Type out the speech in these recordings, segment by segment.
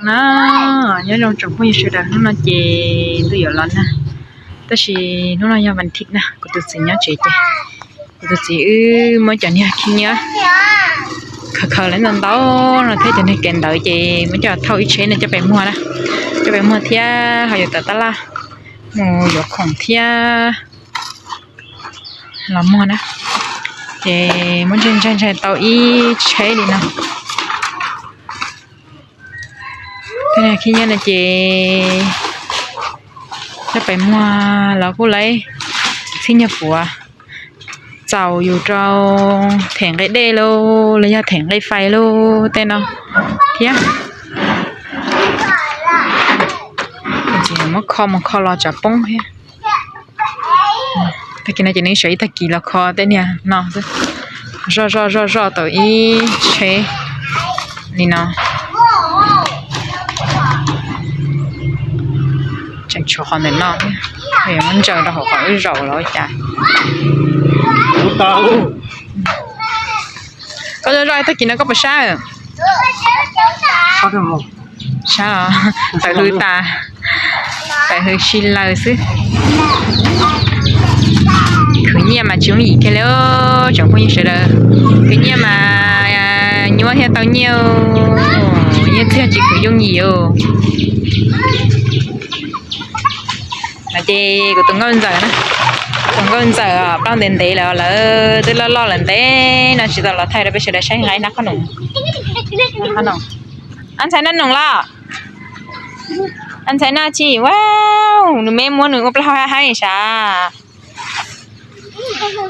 Na, nyob zoo tsoom phooj ywg sawv daws, hnub no ces ntuj yuav los nag, tab sis hnub no yog vas thiv na, kuv tus txiv nyob tsev ces kuv tus txiv wb muab cov niag khib nyiab khaws khaws lawv ntau ntau no thiab cov niag kev ntawd ces muab coj thauj ib tsheb no coj pem muag na, coj pem muag thiab ho yuav tawm tab laj mus yuav khoom thiab los muag na, ces muab ntsaig ntsaig ntsaig tau ib tsheb li no. Tej niag khib nyiab no ces coj pem muag los kuj lawv txhib nyuag puav txaus yus rau them nqe dej lauj los yog them nqe fais lauj tej no thiab. Muab kho mus kho los tsam poob thiab. Tag kis no ces nws sawv ib tag kis los kho tej niag no xwb. Zoj zoj zoj zoj tau ib tsheb li no. Tseem tshuav qhov ntawm no thiab, muab ntsaws rau hauv qhov wb zaum los ua cas. Koj zoj zoj ib tag kis no koj puas sab? Sab, tawm hws tas, tawm hws si laws xwb. Khwv nyiaj mas tsis yooj yim kiag li tsoom phooj ywg sawv daws. Khwv nyiaj mas nyuaj thiab tau nyiaj, nyiaj txiag tsis khwv yooj yim os. No ces kuv tus nkauj ntxawm na, tus nkauj ntxawm plaub ntev ntev lawm, lawv twb loj loj lawm ntev no tsis tau los thaij rau peb sawv daws saib. Nqa ib hnab qhob noom. Ab ntxhais noj noom los? Ab ntxhais noj tsis ua, nws me muab nws ua plaub hau haib sav.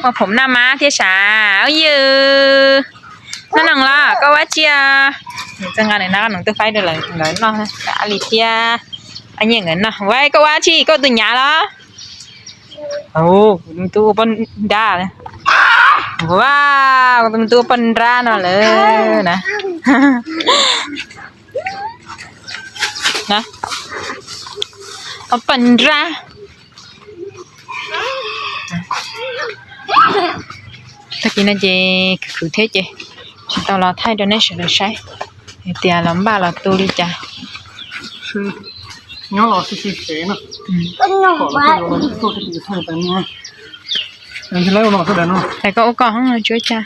Ua phoom noj mas thiab sav. Yws, noj noom los koj ua tsi? Nws txawj nqa nws hnab qhob noom tuaj faib rau lawv nkawd noj, li thiab. Nyiaj nkawd noj. Ua koj ua tsi, koj tus nyav los? Kuv tus me tub ua poj nrab. Ua, kuv tus me tub ua poj nrab no lawm na. Ua poj nrab. Tag kis no ces khwv khwv thiab ces tsis tau los thaij rau nej sawv daws saib hais tias los npaj los tu li cas. Nyob los xi xi pem no. Lawv ua koj hoob tsuab tsa.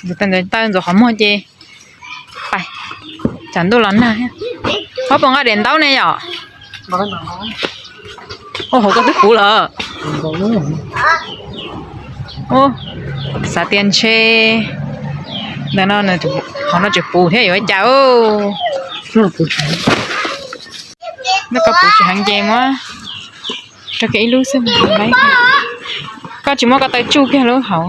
Ntxuav ntxuav taw ntxuav qhov muag ces pais, tsam ntuj los nag thiab. Koj puas nqa daim ntaub ne yom? Ua hauv koj twb puv lawm. Xav tias ntshe ntawm no, qhov no tseem puv thiab yuav cas. Koj puv tsis heev ces muab rau kiag ib lub xwb. Koj tsis muab ko taw tsuj kiag lub hauv.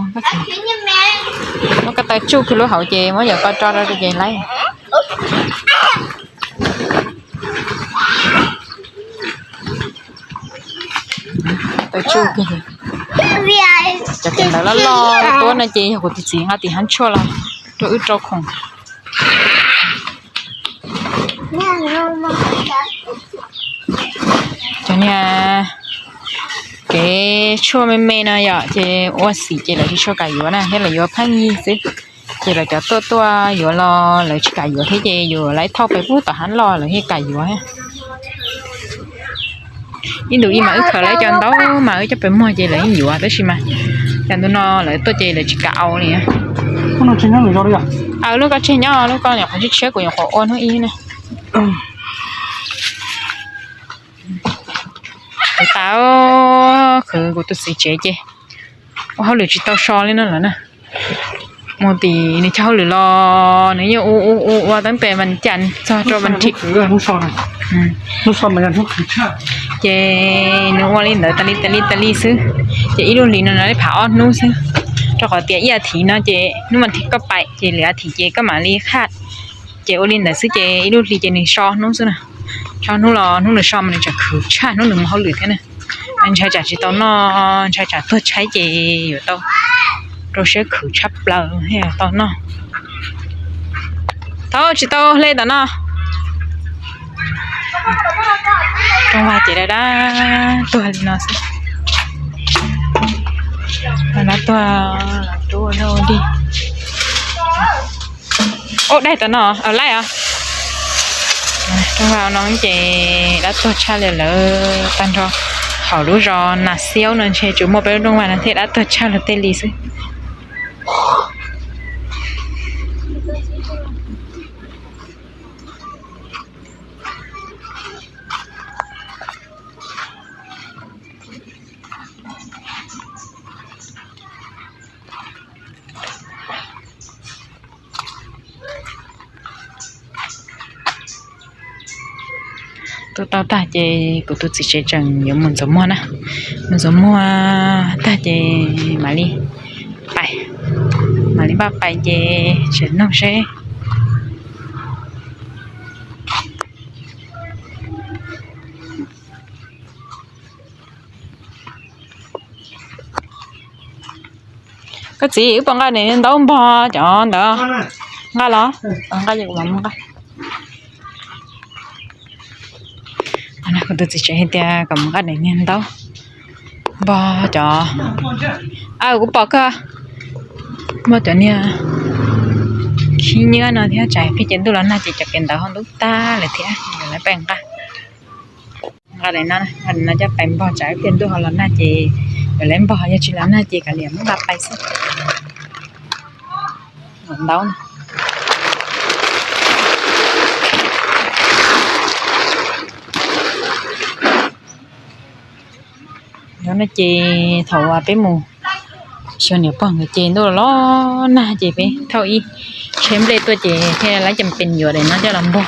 Muab ko taw tsuj kiag lub hauv ces muab yam ko tso rau ces laib. Taw tsuj kiag. Cov ntawd loj loj tuab no ces yog kuv tus txiv nqa tim hav tshuaj los rau wb rau khoom. Cov niag kev tshuaj me me no yom, ces ua xim ces lawv tsis tshua kam yuav na, thiab lawv yuav pheej yig xwb. Ces lawv cov tuaj tuaj yuav los lawv tsis kam yuav thiab, ces yuav lawv thauj pem pub tom hav loj lawv thiaj kam yuav thiab. Ib ntus ib mas wb khaws lawv cov ntaub mas wb coj pem muag ces lawv yeej yuav, tab sis mas cas ntu no lawv tuaj ces lawv tsis kam au li. Aws, lub koj tseg nyob, lub koj nyuam qhuav tshiab tshiab, kuv nyuam qhuav ua hnub ib na. Kuv tas, khwv kuv tus txiv tsev ces ua hauj lwm tsis tau so li no lawm na. Mus tim nws cov hauj lwm los nws yeej ua ua ua ua tab tes vas cas txog rau vas thiv. Ces nws ua li ntawd tas li tas li tas li xwb. Ces ib lub hlis no nws phav ob hnub xwb, rau qhov tias ib as thiv no ces hnub vas thiv koj pais ces lwm as thiv ces koj mam li qhaj. Ces ua li ntawd xwb ces ib lub hlis ces nws so hnub xwb na. So hnub los hnub nws so mas nws tseem khwv tshaj hnub nws mus hauj lwm thiab na. Ntshai tsam tsis tau noj, ntshai tsam tuag tshaib ces yuav tau rau siab khwv tshaj plaws thiaj tau noj. Thaub tsis tau hle tom no. Rooj vag ces dab dab tuag li no xwb. Dab tuag, rub ua dog ua dig. Ub, daig tom no, laib os. Rooj vag no ces dab tuag tshaj li lawm, tag nrho hauv lub zos Nas Xiaub no ntshe tsuas muaj peb lub rooj vag no thiaj dab tuag tshaj luag tej li xwb. Tuaj tau tag ces kuv tus txiv tsev tseem yuav mus ntxuav muag na. Mus ntxuav muag tag ces mam li pais, mam li npaj pais ces tseem nug seb. Koj txiv, wb puas nqa daim niag ntaub npog cov ntawd? Nqa los? Nqa ces kuv mam mus nqa. Kuv tus txiv tsev hais tias kom mus nqa daim niag ntaub npog cov, aw, kuv pom koj npog cov niag khib nyiab no thiab, tsam ib pliag ces ntuj los nag ces cov kev ntawd ho ntub tag lawm thiab, yuav lawv pais nqa. Nqa daim no, nqa daim no coj pais npog tsam ib pliag ntuj ho los nag ces yuav lawv npog, yog tsis los nag ces kav liam muab nqa pais xwb. Ntaub. Nyob no ces thaum uas peb mus xyuas niam pog nkawd ces ntuj los los nag ces peb thauj ib tsheb nplej tuaj ces thiaj li cem pes yuav daim no coj los npog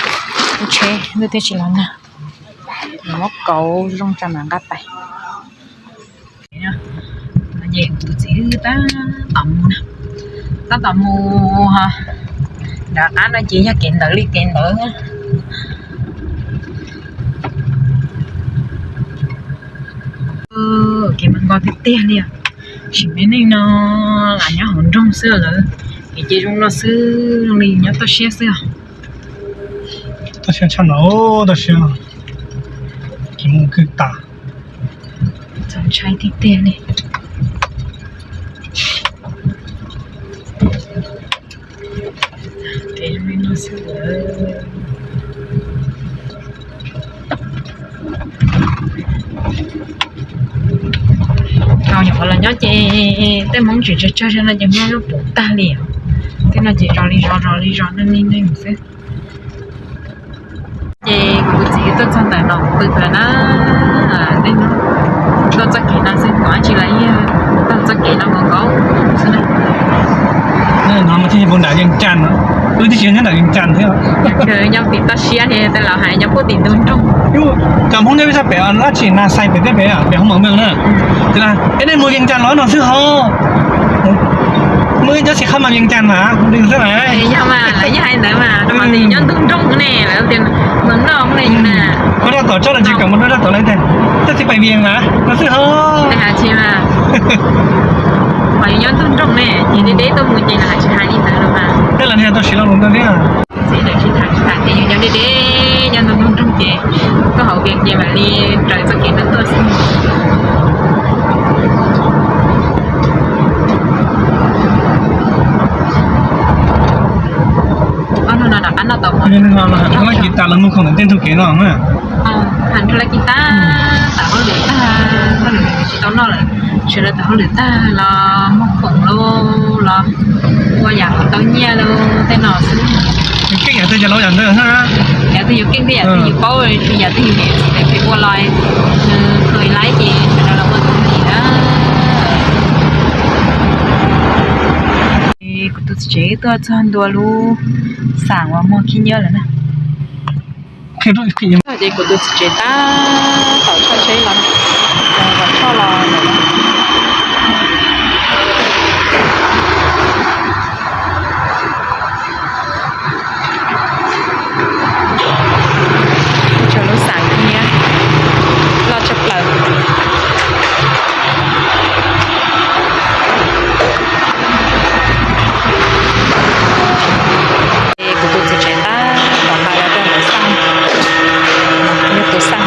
lub tsheb ntuj thiaj tsis los nag. Muab kauv zoo tso mam nqa pais. Ces kuv tus txiv tab tom mus, tab tom mus, nram qab no ces yog kev ntawd li kev ntawd. Kev mas nkos tiag tiag li os. Sim me neej no lam nyob hauv nroog xwb lawm, kev ces zoo no xwb, zoo li nyob toj siab xwb os. Toj siab tshaj no, toj siab, kev mus kwj tas. Txaus ntshai tiag tiag li. Kev zoo li no xwb lawm. Thaum nyuam qhuav los nyob ces tej Hmoob tseem tsawg tsawg zog no ces Hmoob lub puv tag li os. Tej no ces zos li zos, zos li zos, neeg li neeg xwb. Ces kuv tus txiv tuaj txog ntawm no pw lawm na, tuaj txoj kev no xwb, ua dab tsi los yeej taug txoj kev no nkaus nkaus xwb na. No mas thiaj yog puag nram Yees Cas no, wb twb tsis nyob nram Yees Cas thiab. Nyob tim toj siab li tej laus hais nyob puag tim ntug nroog. Cov Hmoob nyob peb sab pem dab tsi Nas Xais pem, tej pem pem Hoo Maum Mees na. Ces es nej mus Yees Cas los no xwb ho. Muaj ib cov tsis qab mas Yees Cas mas li xwb na. Yog mas lawv yeej hais ntawd mas, nyob ntug nroog ne, lawv tias mus noj ne na. Koj raj tom tsob no tsis kam mus rau raj tom lawv tias, koj tsis pais Vias mas no xwb ho. Hais tsis mas, ho yus nyob ntug nroog ne, ces deb deb tuaj mus ces lawv hais tsis hais li ntawd los mas. Tej los niag tau siv lo lus ntawd thiab. Txiv lawv tsis tham tsis tham ces yus nyob deb deb, nyob ntug nroog ces tuaj hauv Vias ces mam li raws txoj kev no tuaj xwb. Ob hnub no rov qab noj tau mov. Rov qab los mus khoom ntawm tej ntug kev no na. Tham nrog lawv kis tag, tawm hauj lwm tag, hauj lwm tsis tau noj lawm, sawv daws tawm hauj lwm tag los muag khoom los ua yam tau nyiaj los tej no xwb. Yus keej yam twg ces los yam ntawd. Yam twg yus keej thiab yam twg yus paub, yam twg yus niam txiv pheej ua los, nws khaws laib ces sawv daws los ua tus niam na. Kuv tus txiv tsev tuaj txog ntua lub xam uas muag khib nyiab lawm na. Ces kuv tus txiv tsev tab tom tshaj tsheb los, los tshaj los lawm. Tsuas lub xam khib nyiab loj tshaj plaws. Kuv tus txiv tsev tab tom nqa los rau ntawm xaj, yog tus xaj.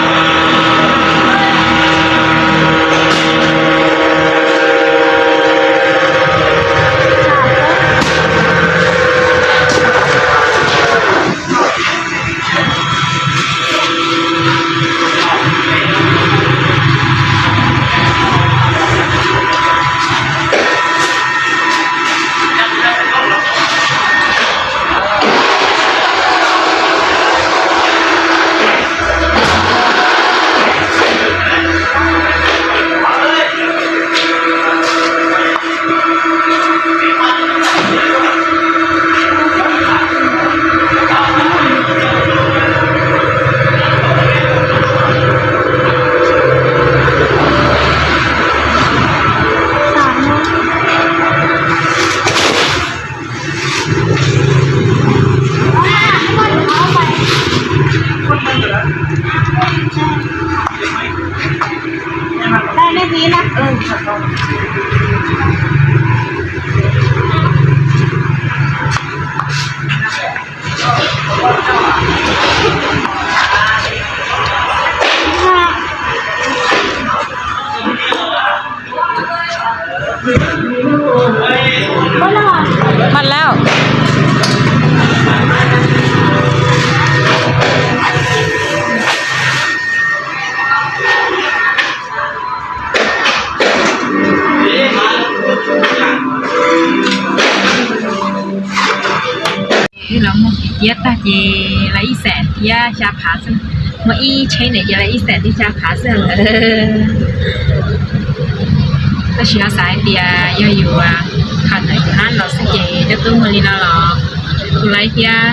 Ces lawv ib xees thiab xya phav xwb, muaj ib tsheb ne ces lawv ib xees thiab xya phav xwb lawm. Tab sis yog xav hais tias yog yus khaws ntawm yus hab los xwb ces coj tuaj muag li no los kuj laib thiab,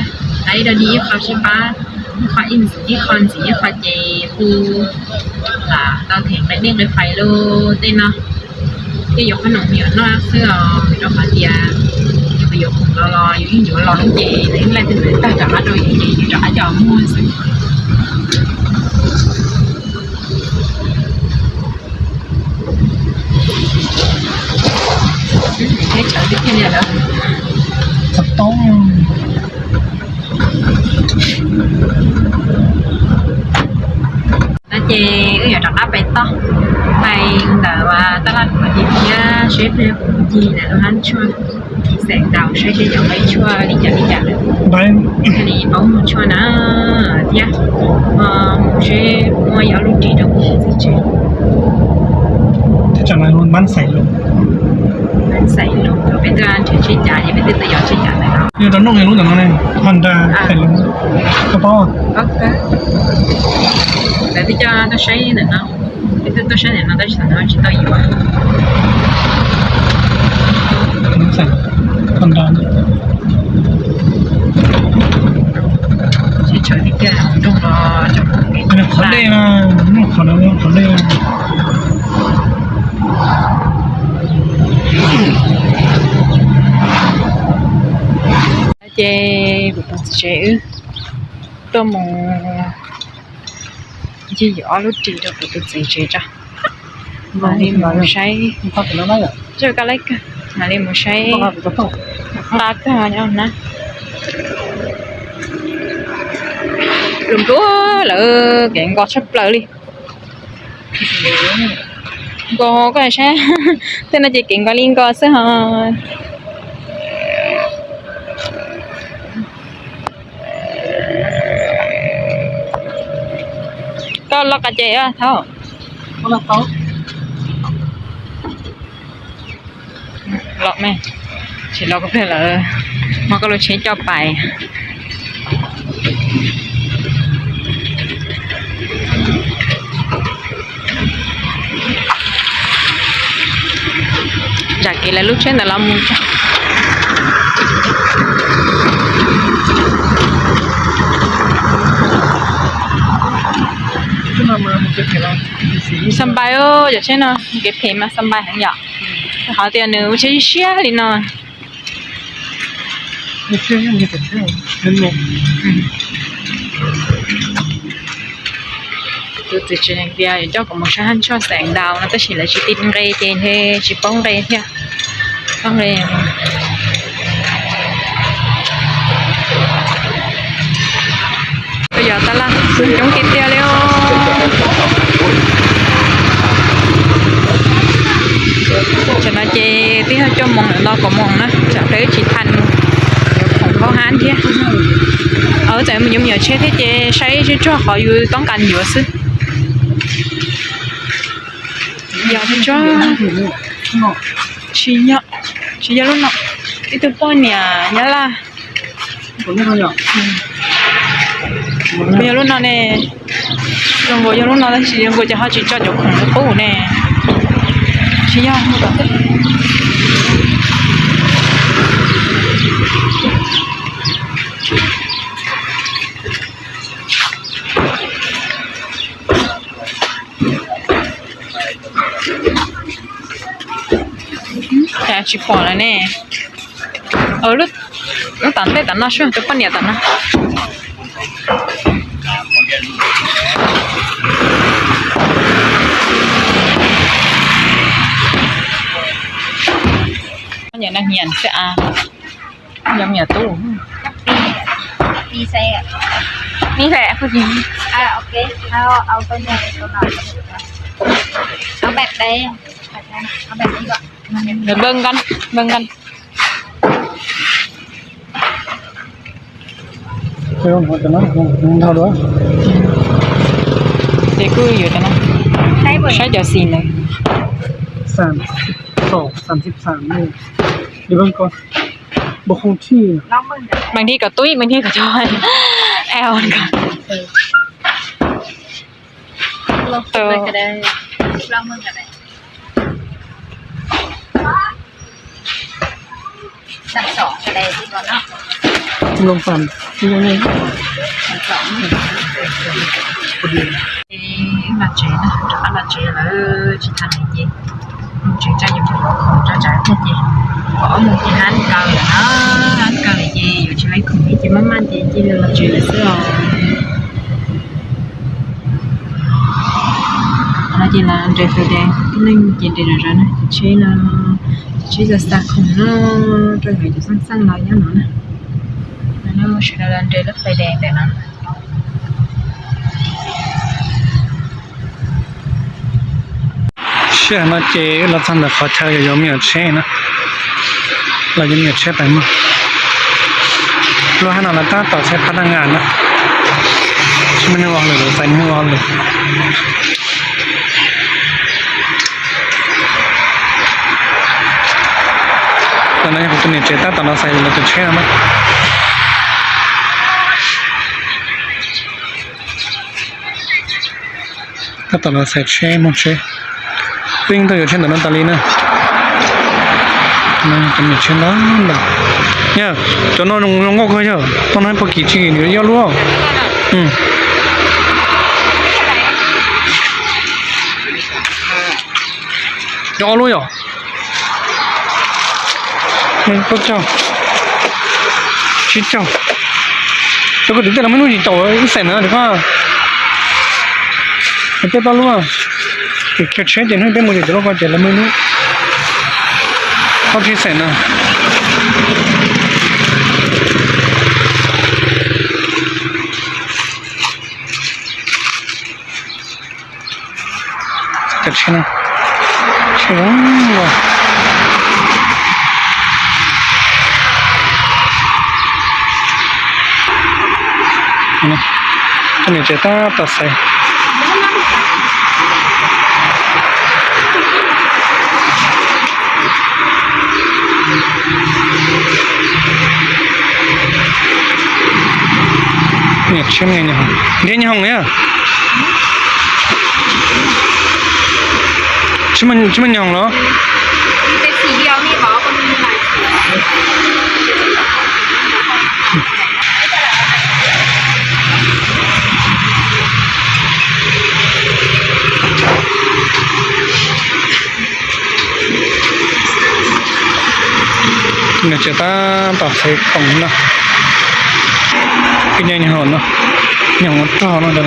laib rau dig ib qho sib pab, ib qho ib ntxiv ib qho ntxiv ib qho ces kuj lam tau them nqe dej nqe fais lub tej no. Tej yuav qhob noom me nyuam noj xwb os, rau qhov tias yus yuav khoom los los yus yeej yuav los ces nws yeej laij twg ntawd tag rov qab rau yus ces yus rov qab coj muag xwb. Teb chaws twb tiag li lawm. No ces wb yuav rov qab pais toj, pais ntawm tab laj kuv thiab seb pliag kuv ncig ntawm lub hab tshuaj, xeem ntaus saib seb yuav nqe tshuaj li cas li cas lawm. Thiaj li paub muag tshuaj na, thiab mus seb muaj ib ob lub ris rau kuv txiv tsev. Xaim lus, peb tuaj nrhiav tsheb cav ces peb twb tuaj yos tsheb cav ntawm no. Yog rau noj lub ntawm no ne, Honda xaim lus, koj paub? Lawv twb coj tuaj saib ntawm no, peb twb tuaj saib ntawm no tab sis thaum no tsis tau yuav. Honda. Qhov dej na, qhov dej. Ces kuv tus txiv tsev wb tuaj mus ncig yuav ob lub ris rau kuv tus txiv tsev tso. Mam li mus saib, mam li mus saib nqa kawg nyob na. Lus nruab lawm, kev nkos tshaj plaws li. Nkos koj saib, tej no ces kev nkos li nkos xwb ho. Koj los qas ces thaub. Los me, tsis los kuv pheej lawm, muab koj lub tsheb coj pais. Zam kev lawv lub tsheb ntawd los mus tso. Xa npais, cov tsheb no kev phem mas xa npais heev yom. Qhov tias nws ua tsheb siab li no. Tus txiv tsev hais tias yuav coj kuv mus saib hab tshuaj xeem ntaus no tab sis lawv tsis ti nqe ces ntshe tsis paub nqe thiab. Paub nqe. Koj yog tab laj coob tiag tiag li os. Tam no ces twb yog cuaj moos los kaum moos na, tsam plaws wb tsis tau khoom npaub hab thiab. Wb txawm mus yuav me nyuam tsheb thiab ces saib zej zog qhov yus toob kas yuav xwb. Yog tsis yog, tsis yog, tsis yog lub no. Ib tug poj niam Nyab Laj. Yog lub no ne, zoo nkaus yog lub no tab sis zoo nkaus ces ho tsis tso cov khoom qub ne. Tsis yog. Cas tsis pom lawm ne. Lub tom ntej tom no sub, tus poj niam tom no. Poj niam no nyiam xwb as. Yog me nyuam tub. Npawj nqan, npawj nqan. Ces kuj yuav cov no, saib cov xim ntawd. Bag thi kom tub, bag thi kom tub. Eo. Los tsev na, rov qab los tsev lawm, tsis tau li ces mus tsev, tso yus mus ua khoom tso tsam thiaj ces, pom ob moos ces hab kaw lawm na, hab kaw lawm ces yuav tsis laiv khoom li ces maj maj ces cia li los tsev lawm xwb os. No ces los nres fais dees, tib neeg ces nres zom zaws na, cov tsheb no, cov tsheb xa xa khoom no, rau lawv cov xeej xeej los nyob no na. No sawv daws los nres lub fais dees ntawm no. Sij hawm no ces los txog ntawm qhov chaw yuav yuav me nyuam tsheb na, los yuav me nyuam tsheb pais muag. Lub hab no lawv tab tom xaiv phab daj ngas na, tsis muaj neeg ua hauj lwm, lawv xaiv neeg ua hauj lwm. Ntawm no yog kuv tus niam tsev tab tom los xaiv lawv tus tsheb no na. Tab tom los xaiv tsheb, muag tsheb. Peb yeej tuaj yuav tsheb ntawm no tas li na. Cov niam tsheb ntau ntau. Yog cov no zoo nkauj kawg yog, tau no pob kis tsis nws ib ob lub. Yog ob lub yom. Plaub caug, tsib caug. Cov ko twv tej los muaj ib lub tsis caum ib xeem na, cov ko. Tej toj lub, cov tsheb ces hnub peb mus ces cov lub ko ces los muaj ib lub ob tsib xeem na. Cov tsheb no, tsheb zoo nkauj. Cov niam tsev tab tom xaiv. Niam tsheb nrhiav nyuag hoom yog. Tsis muaj nyuag hoom los? Niam tsev tab tom xaiv khoom no. Ib nyuag hoom no, nyuag hoom rog no.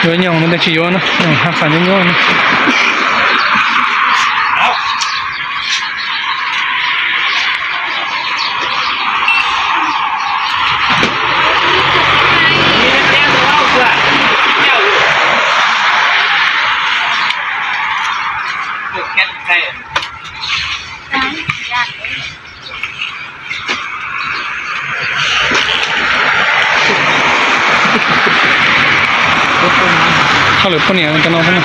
Yuav nyuag hoom no tes tsis yuav no, nyuag hoom haj qas nyuaj nyuaj no. Hauj lwm poj niam cov no xwb na.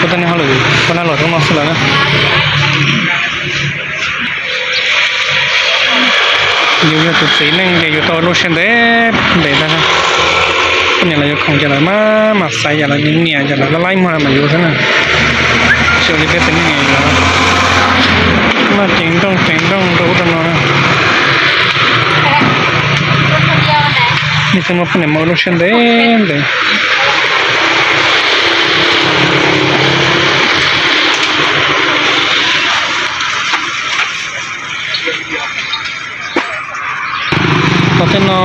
Peb tej neeg hauj lwm peb lag luam rau no xwb lawm na. Yus yog tus txiv neej ces yus tau lub siab ntev ntev tag. Poj niam los yuav khoom ces lawv maj mam xaiv, yam lawv nyiam yam lawv laib laib muag mas yuav xwb na. Tsis ua li peb txiv neej yuav maj ceev nrooj ceev nrooj rau ub rau no na. Nej xwb muab poj niam mas ua lub siab ntev ntev. Tom tej no,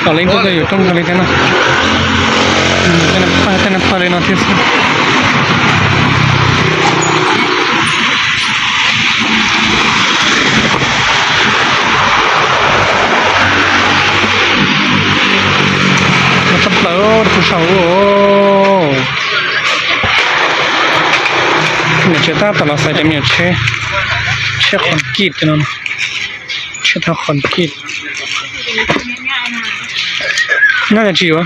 tom li ntuj twb yuav rooj kawg li thiab no. Tej no pawg li no thiab xwb. Tshaj plaws rau pug saum. Niam tsev tab tom los xaiv cov me nyuam tsheb, tsheb qhov kij no, tsheb thauj qhov kij. Nyob tias tsis yuav.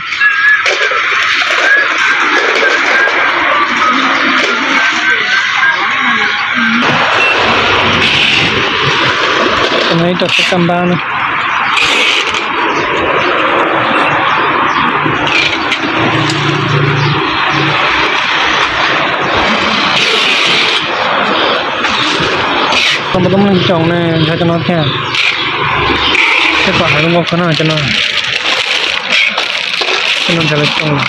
Ib co tsheb kaj npab na. Tau npua tub mloog coos ne, ntshaw cov no thiab. Tej pom hais zoo nkauj kawg no cov no. Cov no ntshaw lawv coos.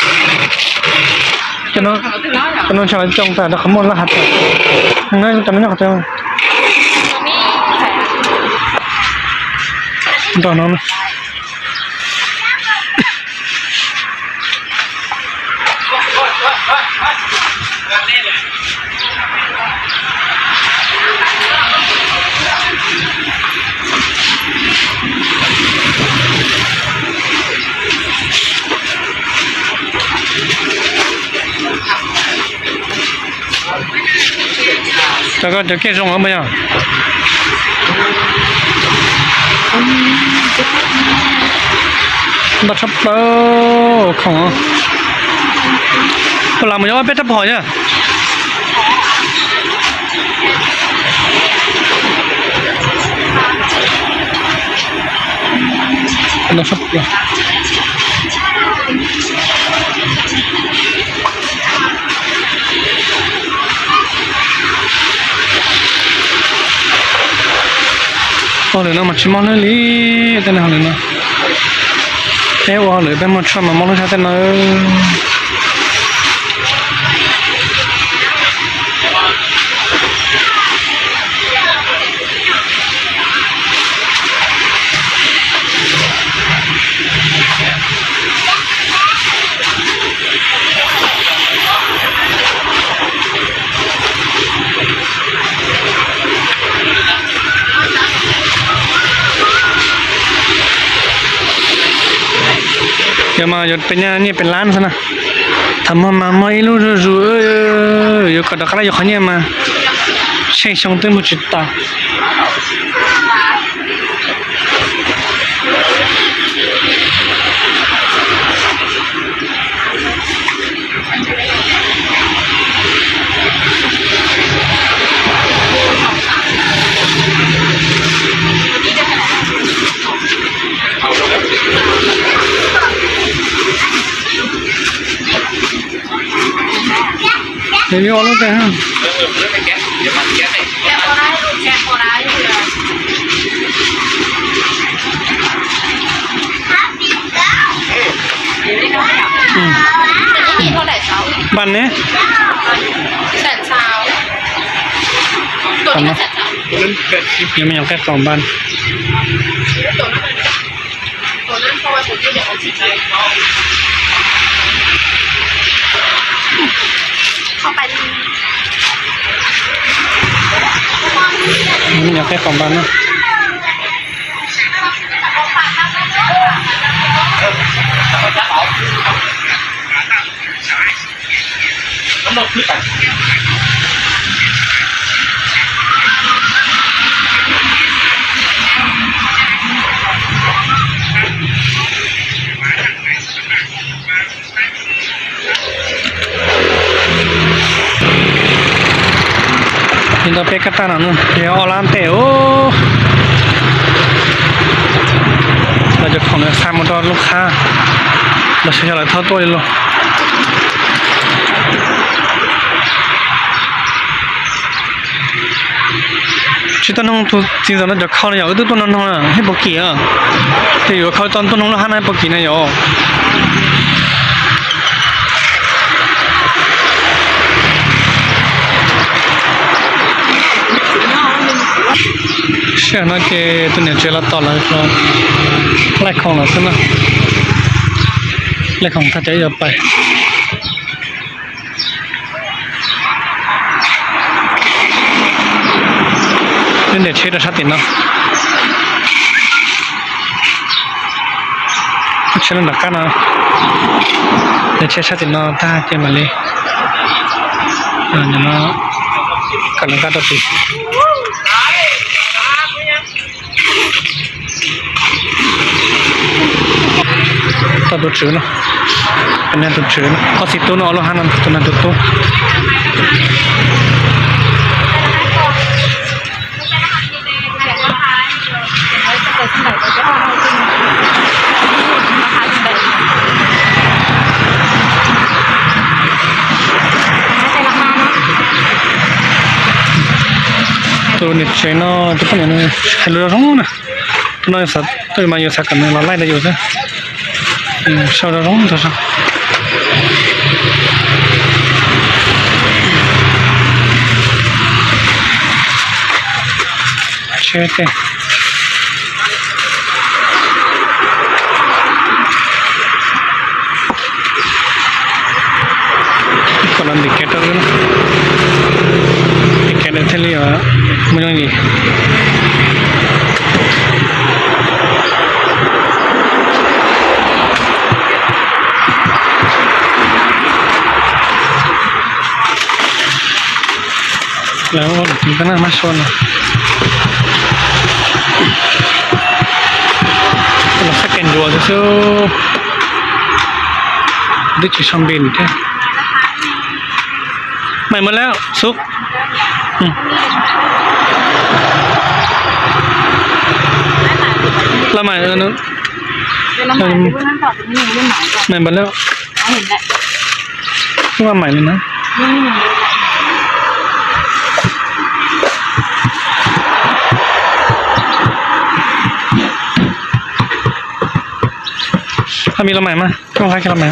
Cov no ntshaw lawv coos tas rau qhov muaj laj hav tas. Cov no nyob qhov twg? Nrog no. Cov ko cov kiag zoo os puas yog? Ntau tshaj plaws khoom. Puas lam mus yuav ob peb rab phom yog? Ua hauj lwm no mas tsis mob hlwb li, tej no hauj lwm no. Peb ua hauj lwm peb muaj tshuaj mas mob hlwb tshaj tej no. Yog mas yuav pes nyaj nyiaj pes lab xwb na. Thaum muag mas muag ib lub zuj zus, yuav kom rov qab los yuav qhov nyiaj mas tsheej xyoo twb muag tsis tas. Ces yuav ua lub tes. Npaj ne. Yuav me nyuam qaib qaum npaj. Me nyuam qaib qaum npaj na. Li ntawd peb kab tag no yog ob lab ntev ub. Los cov khoom no xa mus rau lub qhab, los xyov yog lawv thauj tuaj li lauj. Tsis tau noog tus txiv ntxawm no cov khau no yog wb twb tuaj noog noog na, hib puas kim na. Ces yuav khau tau tuaj noog lub hab no hib puas kim na yom. Sij hawm no ces tus niam tsev los tom lawv laij khoom lawm xwb na. Laij khoom tag ces yuav pais. Wb ntes tsheb rau sab tim no. Tsheb nram qab no. Ntes tsheb sab tim no tag ces mam li kom lawv nqa rau tid. Tau tus tswv no, tus nag tus tswv no, ob txiv tub no, ob lub hab no, tus nag tus tub. Tus niam tsev no tus poj niam hais lus zoo zoo na. Tus no mas yuav xav kom nws los laij rau yus xwb. Sau zoo zoo tus sau. Tsheb tej. Kom los ntim kev rau wb, ntim kev lawm thiaj li muaj yooj yim. Lawv ua lawm ceev kawg na, mab sua no. Los saib kev ntsuas xwb xwb. Twb tsis so npis thiab. Mày mượn lắm, xúc. Lo mày, mày mượn lắm. Xúc mày mượn lắm. Hab mi lo mày mas, koj hab lo mày.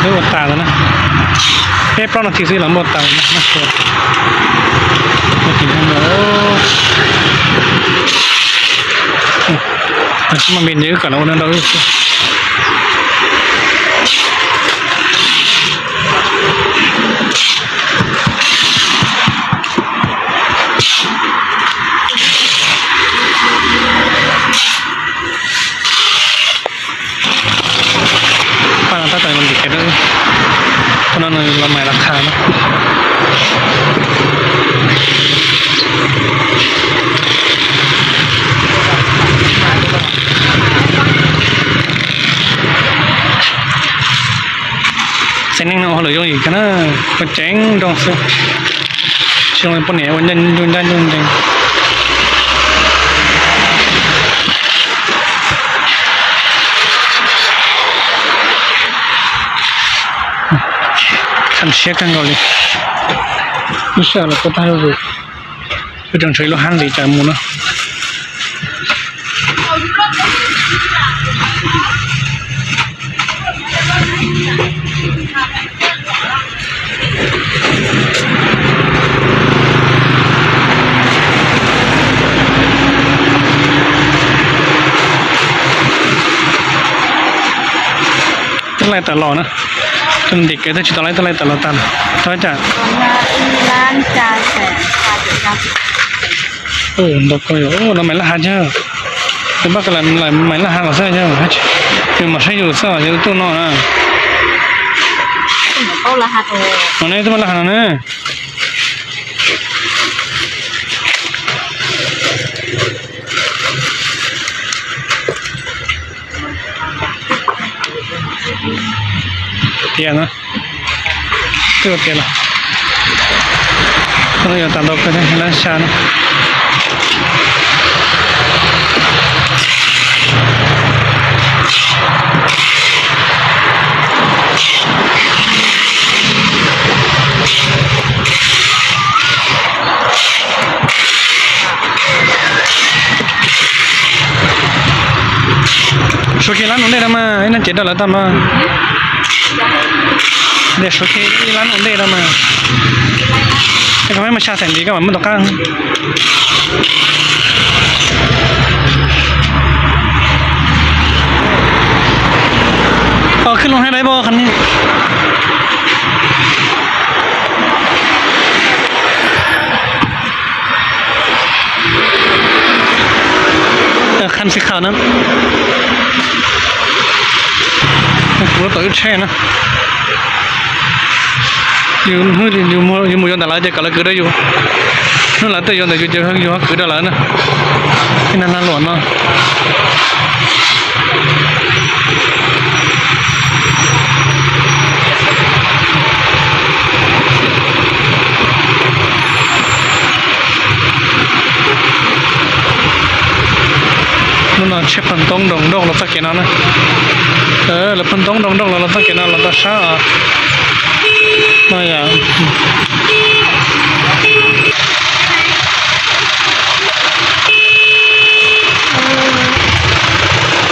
Lawv ua tas lawm na. Peb plaub nas this xwb los muaj tas lawm na. Mas me ntsis wb kom los ua no rau wb xwb. Paj no tab tom ntim kev rau, qhov no nws los mais los qha na. Txiv neej no ua hauj lwm yooj yim kawg na, ua ceev nrooj xwb. Tsis zoo li poj niam ua ncaj ncees ncaj ncees. Kham siab kawg nkaus li. Lub sij hawm los kuj tag zuj zus, peb tseem tshuav ib lub hab ntxiv tsam mus na. Twb laij tawm los na, tus ntim kev twb tsis tau laij, twb laij tawm los tag. Tau cas? Ntau ko yog no mais laj hav yog, tus paj ko lawm mais laj hav los xwb yog, yus mam saib yus xwb yog tuaj no na. No ne twb paj laj hav no na. Tiag na, twb tiag los, no yog tas ntau kawg lab xya no. Suav kiag lab nus ntej rau mas, ib leeg cev rau lawv tag mas. Ntej suav kiag ib lab nus ntej rau mas. Koj meb mas xya xeem ntxiv koj mam muab tom qab. Khwb loo hab dai pab qhov ni. Kham xi kham na. Kuv tau ib tsheb na. Yus hnub yus mus yuav ntawm lawv ces kom lawv kwv rau yus. Hnub lawv tuaj yuav ntawm yus ces yus ho kwv rau lawv na. Ib nag lag luam no. Hnub no tsheb phaj ntoob nroo nroj los txoj kev no na. Lawv phaj ntoob nroo nroj los los txoj kev no los tau sab os. No yog,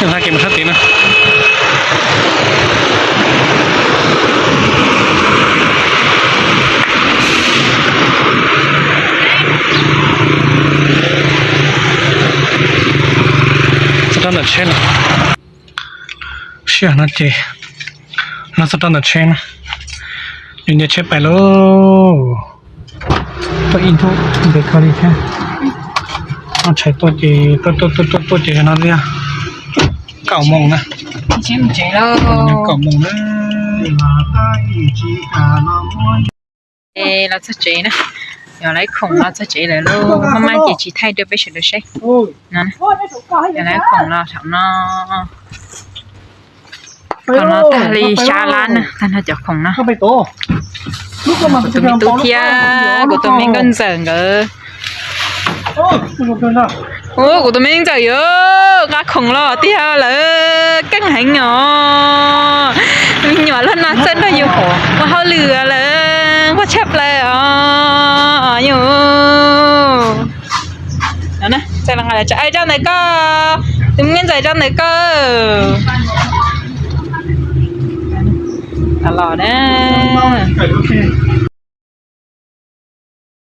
hla kev mus sab tid na. Txog rau ntawm tsheb no, sij hawm no ces los txog rau ntawm tsheb no, yus nce tsheb pais lauj. Tuaj ib hnub ntev kawg li thiab. Tshais tuaj ces tuaj tuaj tuaj tuaj ces no tiag. Kaum moos na. Kaum moos na. Los txog tsev na, yog lawv khoom los txog tsev lawm lauj, maj maj ces tsis thaij rau peb sawv daws saib no. Yog lawv khoom los thaum no, khoom no tag li xya lab na, tag nrho cov khoom no. Kuv tus me tub thiab kuv tus me nkauj ntxawm nkawd. Ub, kuv tus me ntxawm yuav nqa khoom los tiag, lawv keej heev os. Me nyuam lub no txawj nrog yus ua hauj lwm lawm, nquag tshaj plaws os yus. Txawm los nqa tso, tso ntawm koj, tus me ntxawm tso ntawm koj. Los na.